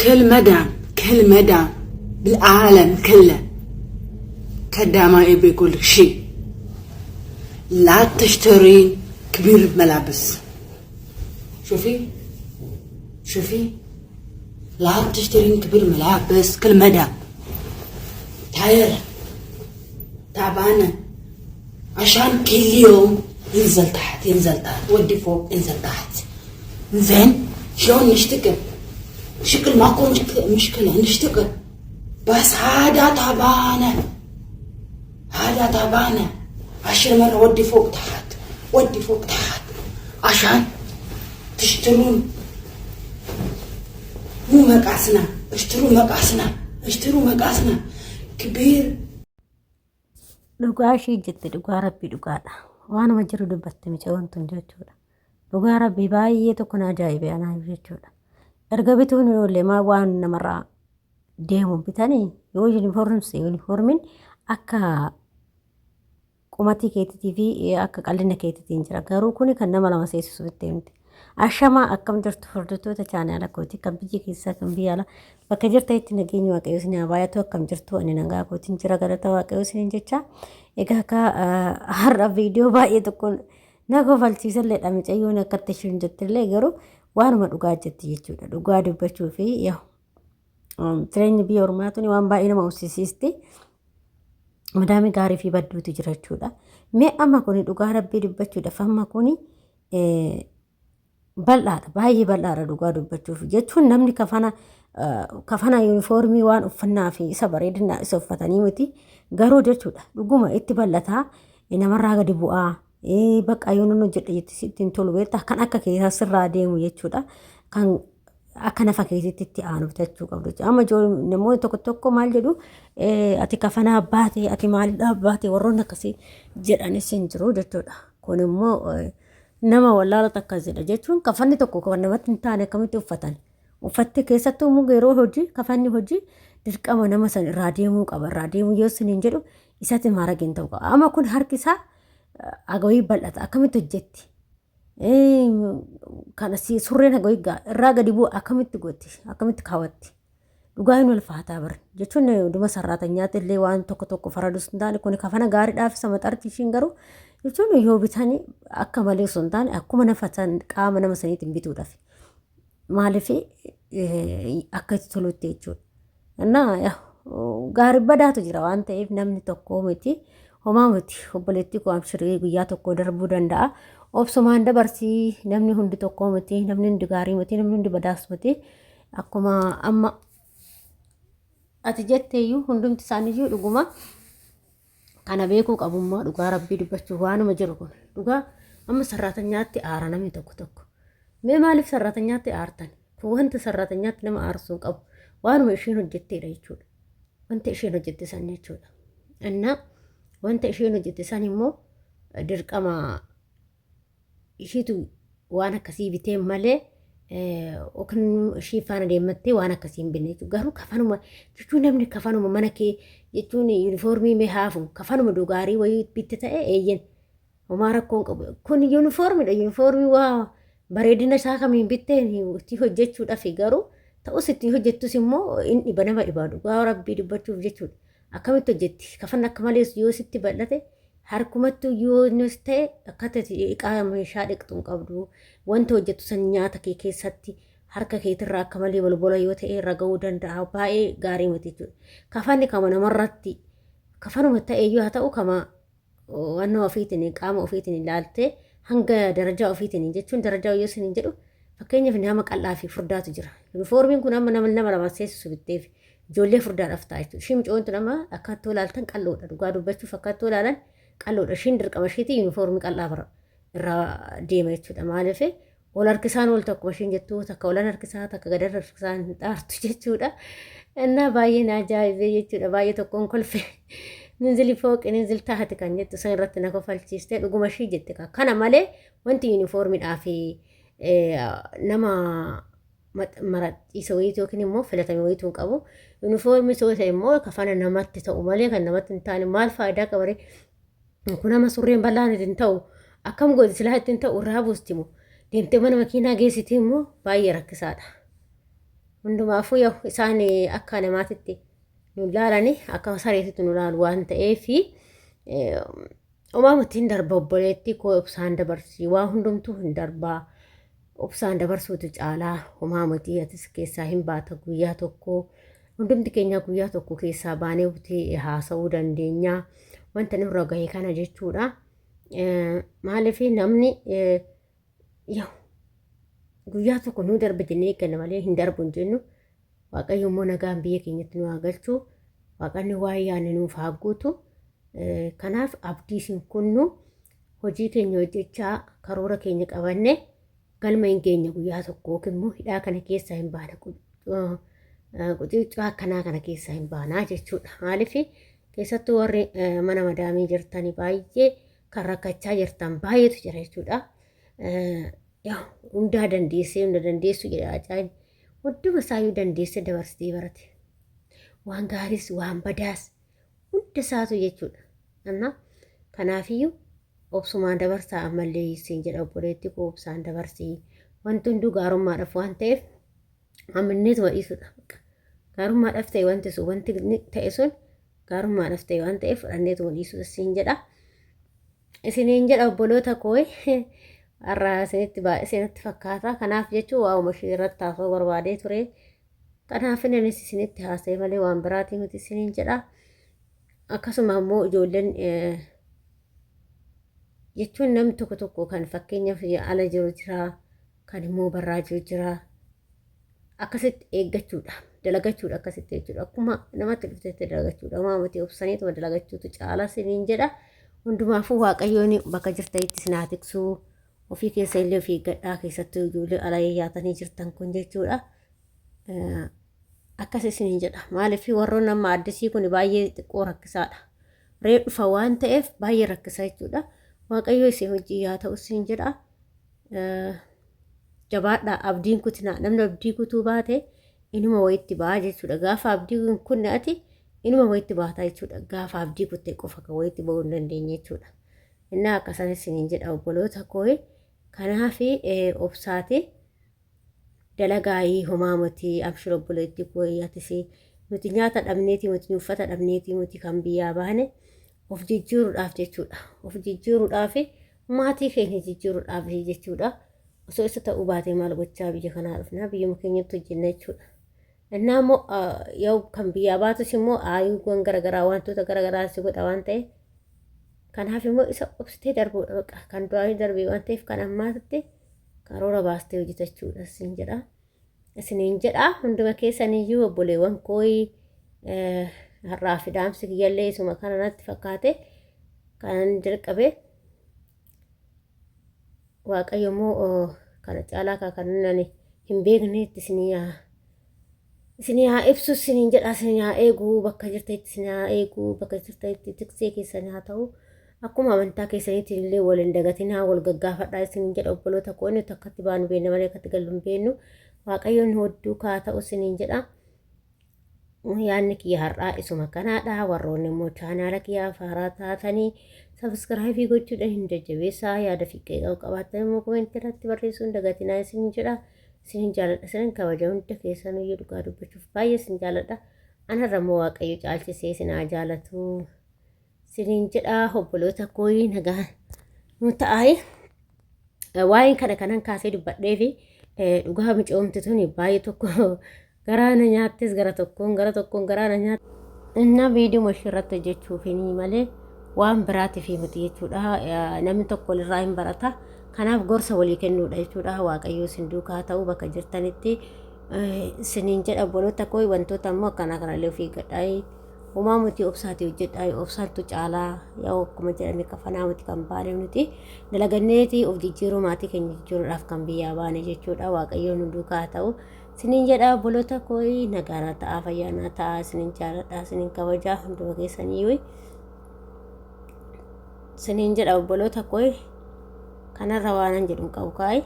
كل مدام، كل مدام بالعالم كله خدامة يبي يقول لك شيء، لا تشترين كبير ملابس. شوفي شوفي، لا تشترين كبير ملابس. كل مدام tired، تعبانة، عشان كل يوم ينزل تحت، ينزل تحت، ودي فوق، ينزل تحت. زين شلون نشتغل؟ شكل ماكو مشكلة نشتغل، بس هذا تعبانة، هذا تعبانة. 10 مرة ودي فوق تحت، ودي فوق تحت، عشان تشترون مو مقاسنا. اشتروا مقاسنا، اشتروا مقاسنا كبير. Dhugaa ishii jette, dhugaa rabbii dhugaadha. Waanuma jiru dubbatte mucayyoon tun jechuudha. Dhugaa rabbii baay'ee tokko na ajaa'ibe anaaf jechuudha. Erga bituun ijoollee maa waan namarraa deemu bitanii yoo yuunifoormsi yuunifoormiin akka qumatii keetiitii fi akka qal'ina keetiitiin jira. Garuu kuni kan nama lama seesisu bittee miti. Ashamaa, akkam jirtu hordoftoota chaanaala kootii kan biyya keessaa kan biyya alaa bakka jirtanitti nageenyi waaqayyoo isin haa baay'atu. Akkam jirtu? Ani nagaa kootiin jira, galata waaqayyoo isiniin jecha. Egaa akka har'a viidiyoo baay'ee tokkoon na kofalchiisalleedha. Mucayyoon akkatti isheen jettillee garuu waanuma dhugaa jetti jechuudha. Dhugaa dubbachuu fi jireenyi biyya ormaa tuni waan baay'ee nama obsisiisti. Madaamii gaarii fi badduutu jira jechuudha. Mee amma kuni dhugaa rabbii dubbachuudhaaf amma kuni bal'aadha, baay'ee bal'aadha dhugaa dubbachuuf jechuun. Namni kafana yuunifoormii waan uffannaa fi isa bareedina isa uffatanii miti garuu jechuudha. Dhuguma itti bal'ataa, namarraa gadi bu'aa, bakka yoo nan hojjedha jetti sitti hin tolu beektaa, kan akka keessaa sirraa deemu jechuudha, kan akka nafa keetitti itti aanu bitachuu qabdu jechuudha. Amma namoonni tokko tokko maal jedhu, ati kafanaa baate, ati maalidhaa baate, warroonni akkasii jedhanis hin jiru jechuudha. Kun immoo nama wallaalota akkas jedha jechuun. Kafanni tokko kan namatti hin taane akkamitti uffatan? Uffatte keessattuu immoo yeroo hojii kafanni hojii dirqama nama san irraa deemuu qaba. Irraa deemuu yoo siniin jedhu isatti maarageen ta'uu qaba. Amma kun harki isaa agawii bal'ata, akkamitti hojjetti? Kana surreen agawii irraa gadi bu'u akkamitti gooti? Akkamitti kaawwatti? Dhugaa hin ulfaataa bara jechuun dhuma sarraatanyaatti illee waan tokko tokko faradus hin taane. Kun kafana gaariidhaaf isa maxarti ishiin garuu jechuun yoo bitanii akka malee osoo hin taane akkuma nafa qaama nama saniitiin bituudhaaf. Maaliif akka itti tolutti jechuudha. Innaa gaarii badaatu jira waan ta'eef namni tokko miti, homaa miti. Obboleettii koo, abshirii, guyyaa tokko darbuu danda'a. Obsumaan dabarsii. Namni hundi tokko miti, namni hundi gaarii miti, namni hundi badaas miti. Akkuma amma ati jetteeyyuu hundumti isaaniiyyuu dhuguma kana beekuu qabummaa. Dhugaa rabbii dubbachuuf waanuma jiru kun dhugaa. Amma sarraatanyaatti aara namni tokko tokko. Mee maaliif sarraatanyaatti aartan? Kun wanta sarraatanyaatti nama aarsuu hin qabu. Waanuma isheen hojjetteedha jechuudha. Wanta isheen hojjette san jechuudha. Innaa wanta isheen hojjette san immoo dirqama ishiitu waan akkasii bitee malee yookiin ishii faana deemattee waan akkasii hin binne jechuudha. Garuu kafanuma jechuun namni kafanuma mana kee jechuun yuunifoormii mee haafu kafanuma gaarii wayii bitte ta'e eeyyen homaa rakkoo hin qabu. Kun yuunifoormiidha. Yuunifoormii waa bareedina isaa kamiin bitteen itti hojjechuudhaaf garuu ta'us itti hojjettus immoo hin dhiba, nama dhiba dhugaa rabbii dubbachuuf jechuudha. Akkamitti hojjetti? Kafan akka malees yoo sitti bal'ate harkumattuu yoo innis ta'e akkata qaama meeshaa dhiqxu hin qabdu. Wanta hojjettu san nyaata kee keessatti harka keetirraa akka malee bolbola yoo ta'e irra ga'uu danda'a. Baay'ee gaarii miti jechuudha. Kafanni kama namarratti kafanuma ta'e iyyuu haa ta'u kama wannoo ofiitiin qaama ofiitiin ilaaltee hanga darajaa ofiitiin jechuun darajaa yoo isin jedhu fakkeenyaaf nama qal'aa fi furdaatu jira. Yuunifoormiin kun amma nama lama seessisu bitteef ijoollee furdaadhaaf ta'a jechuudha. Isheen mucoon tun amma akkaattuu ilaaltan qal'oodha. Dhugaa dubbachuuf akkaattuu ilaalan qal'oodha. Isheen dirqama isheetii yuunifoormii qal'aa bara irraa deema jechuudha. Maaliif ol harkisaan ol tokko isheen jettu takka olan harkisaa takka gad harkisaan hin xaartu jechuudha. Innaa baay'ee na ajaa'ibee jechuudha. Baay'ee tokkoon kolfe. ننزل فوق ننزل تحت kan jettu san irratti na kofalchiiste. Dhuguma ishii jette. Kana malee wanti yuunifoormiidhaa fi nama maraxiisa wayiitu yookiin immoo filatame wayiitu hin qabu. Yuunifoormii soo ta'e immoo kafana namatti ta'u malee kan namatti hin taane maal faayidaa qaba ree? Kun amma surreen bal'aan ittiin ta'u akkam gooti? Silaa ittiin ta'u irraa buusti moo deemtee mana makiinaa geessiti immoo baay'ee rakkisaadha. Hundumaafuu yoo isaan akka namaatitti nu laalani, akka sareetitti nu laalu waan ta'eef uumamatti hin darba. Obboleettii koo, obsaan dabarsii, waa hundumtuu hin darbaa. Obsaan dabarsuutu caalaa. Uumamatti atis keessaa hin baata guyyaa tokko. Hundumti keenya guyyaa tokko keessaa baanee butee haasa'uu dandeenya. Wanta nurra gahe kana jechuudha. Maaliif namni guyyaa tokko nuu darba jennee eegganna malee hin darbu hin jennu. Waaqayyo immoo nagaan biyya keenyatti nu haa galchu. Waaqanni waa'ee yaadne nuuf haa guutu. Kanaaf abdii isin kunnu, hojii keenya hojjechaa karoora keenya qabanne galma hin geenye guyyaa tokko, yookiin immoo hidhaa kana keessaa hin baana, qucuuccaa akkanaa kana keessaa hin baanaa jechuudha. Maaliif keessattuu warri mana madaamii jirtanii baay'ee kan rakkachaa jirtan baay'eetu jira jechuudha. Hundaa dandeessee, hunda dandeessu jedha ajaa'ib. Hunduma isaayyuu dandeessee dabarsitee barate. Waan gaariis waan badaas hunda isaatu jechuudha. Kanaafiyyuu obsumaan dabarsaa ammallee isin jedha, obboleetti koo, obsaan dabarsii. Wanti hunduu gaarummaadhaaf waan ta'eef amanneetuma dhiisudha. Gaarummaadhaaf ta'e wanti sun, wanti ta'e sun gaarummaadhaaf ta'e waan ta'eef fudhanneetuma dhiisudha siin jedha. Isiniin jedha, obboloota koo, har'a isinitti baay'ee natti fakkaata. Kanaaf jechuun waa'uma ishee irratti haasa'uu barbaadee ture. Kanaaf anis isinitti haasa'e malee waan biraatii miti isiniin jedha. Akkasuma immoo ijoolleen jechuun namni tokko tokko kan fakkeenyaaf ala jiru jira, kan immoo barraa jiru jira. Akkasitti eeggachuudha, dalagachuudha akkasitti jechuudha. Akkuma namatti dhuftetti dalagachuudha. Maamati obsaniituma dalagachuutu caala isiniin jedha. Hundumaafuu Waaqayyoon bakka jirtanitti isin haa tiksuu. Ofii keessa illee ofii eeggadhaa, keessattuu ijoollee ala yaatanii jirtan kun jechuudha. Akkas isiniin jedha. Maaliif warroonni amma addisii kun baay'ee xiqqoo rakkisaadha. Ree dhufa waan ta'eef baay'ee rakkisa jechuudha. Waaqayyo isin hojii yaa ta'u isin jedha. Jabaadhaa, abdiin kutinaa. Namni abdii kutuu baate inuma wayitti ba'a jechuudha. Gaafa abdii hin kunne ati inuma wayitti baata jechuudha. Gaafa abdii kutte qofa kan wayitti ba'uu hin dandeenye jechuudha. Innaa akkasan isiniin jedha, obboloota koo. Kanaaf obsaati dalagaayii, homaa miti. Abshir obboleettii koo, atis nuti nyaata dhabneeti miti, uffata dhabneeti miti kan biyyaa baane, of jijjiiruudhaaf jechuudha. Of jijjiiruudhaaf, maatii keenya jijjiiruudhaaf jechuudha. Osoo isa ta'uu baatee maal gochaa biyya kanaa dhufna? Biyyuma keenyatti hojjenna jechuudha. Innaa immoo yoo kan biyyaa baatus immoo aayuuwwan garaagaraa, wantoota garaagaraa si godha waan ta'eef, kanaaf immoo isa obsitee darbuudha baqa. Kan duraanii darbee waan ta'eef kan ammaatti karoora baastee hojjetachuudha isin jedha. Isiniin jedha, hunduma keessaniyyuu obboleewwan kooyi, har'aa fi dhaamsi kiyyallee isuma kana natti fakkaate kanan jalqabe. Waaqayyo immoo kana caalaa kan ani hin beeknetti isinii haa ibsu isiniin jedha. Isinii haa eeguu, bakka jirtanitti isin haa eeguu, bakka jirtanitti tiksee keessan haa ta'u. Akkuma amantaa keessaniitti illee wal hin dagatinaa, wal gaggaafadhaa isiniin jedha, obboloota koo. Inni akkatti baanu beekna malee akkatti gallu hin beeknu. Waaqayyoon hedduu kaa ta'u isiniin jedha. Yaadni kiyya har'aa isuma kanaadha. Warroonni immoo chaanaala kiyyaaf haaraa taatanii subscribe gochuudhaan hin jajjabeessaa. Yaada fi qeeqa qabaattan immoo comment irratti barreessuun dagatinaa isin jedha. Isin jaaladha, isin kabaja, hunda keessaniyyuu dhugaa dubbachuuf baay'ee isin jaaladha. Anarra immoo Waaqayyo caalchisee isin haa jaalatu. Isiniin jedha, obboloota kooyi, nagaa nu ta'aayi. Waa'een kana kanan kaasee dubbadhee fi dhugaa micoomti tuni baay'ee tokko garaa na nyaattes, gara tokkoon garaa na nyaatte. Innaa viidiyoo ishee irratti hojjechuufini malee waan biraatiif miti jechuudha. Namni tokko walirraa hin barata. Kanaaf gorsa walii kennuudha jechuudha. Waaqayyo isin duukaa ta'u bakka jirtanitti isiniin jedha, obboloota koo. Wantoota immoo akkanaa kanallee ofii eeggadhaa. Homaa miti, obsaatii hojjedhaa, obsaantu caalaa. Yaa akkuma jedhame kafanaa miti kan baane, nuti dalaganneeti of jijjiiruu, maatii keenya jijjiiruudhaaf kan biyyaa baane jechuudha. Waaqayyo nu duukaa ta'u isiniin jedha, obboloota koo. Nagaanaa ta'aa, fayyaanaa ta'aa, isiniin jaaladhaa, isiniin kabajaa hunduma keessaniyyuu isiniin jedha, obboloota koo. Kanarra waanan jedhu hin qabu kaa'e.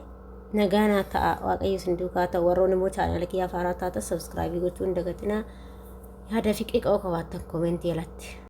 Nagaanaa ta'a, Waaqayyo isin duukaa ta'u. Warroonni immoo chaanaala kiyyaaf haaraa taatan subscribe gochuu hin dagatinaa. Yaada fi qeeqa qabaattan comment jalatti.